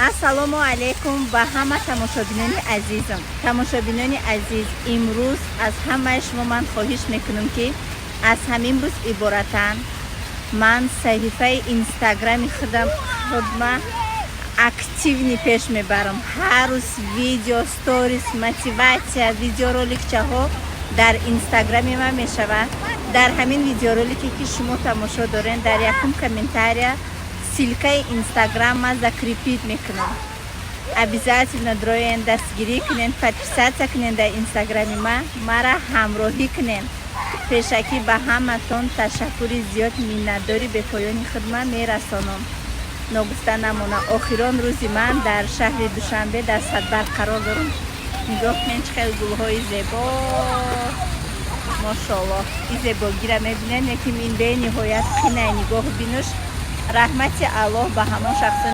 Ассалому алайкум ба ҳама тамошобинони азизам. Тамошобинони азиз, имрӯз аз ҳамаи шумо ман хоҳиш мекунам, ки аз ҳамин рӯз иборатан ман саҳифаи Инстаграми худам худма активный пеш мебарам. Ҳар рӯз видео, сторис, мотиватсия, видеороликчаҳо дар Инстаграми ман мешавад. Дар ҳамин видеоролике, ки шумо тамошо дорен, дар якум комментария ссылкаи Инстаграма закрепить мекунам. Обязательно дроен, дастгирӣ кунен, подписаться кунен дар Инстаграми ма, мара ҳамроҳӣ кунен. Пешакӣ ба ҳаматон ташаккури зиёд, миннатдори бепоёни худма мерасонам. Ногуфта намона, охирон рӯзи ман дар шаҳри Душанбе, дар Садбарг қарор дорам. Нигоҳ кунен, чӣ хел гулҳои зебо, мошоаллоҳ. И зебогира мебинен, яким ин бениҳоят қинай нигоҳу бинуш. Раҳмати Аллоҳ ба ҳамон шахсоне.